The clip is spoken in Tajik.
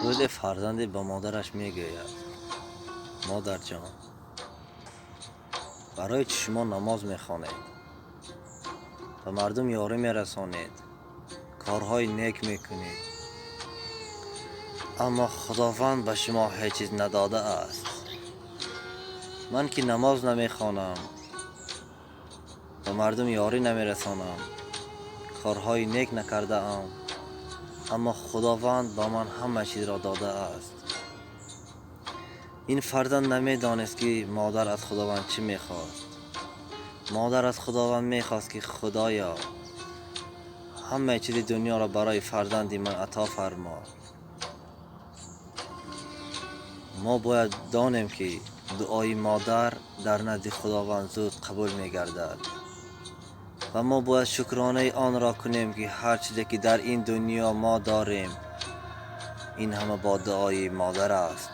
Рӯзе фарзанде ба модараш мегӯяд: «Модарҷон, барои чӣ шумо намоз мехонед, ба мардум ёрӣ мерасонед, корҳои нек мекунед, аммо Худованд ба шумо ҳеҷ чиз надодааст? Ман ки намоз намехонам, ба мардум ёрӣ намерасонам, корҳои нек накардаам, аммо Худованд ба ман ҳама чизро додааст». Ин фарзанд намедонист, ки модар аз Худованд чӣ мехост. Модар аз Худованд мехост, ки Худоё, ҳамаи чизи дунёро барои фарзанди ман ато фармо. Мо бояд донем, ки дуои модар дар назди Худованд зуд қабул мегардад ва мо бояд шукронаи онро кунем, ки ҳар чизе ки дар ин дунё мо дорем, ин ҳама бо дуои модар аст.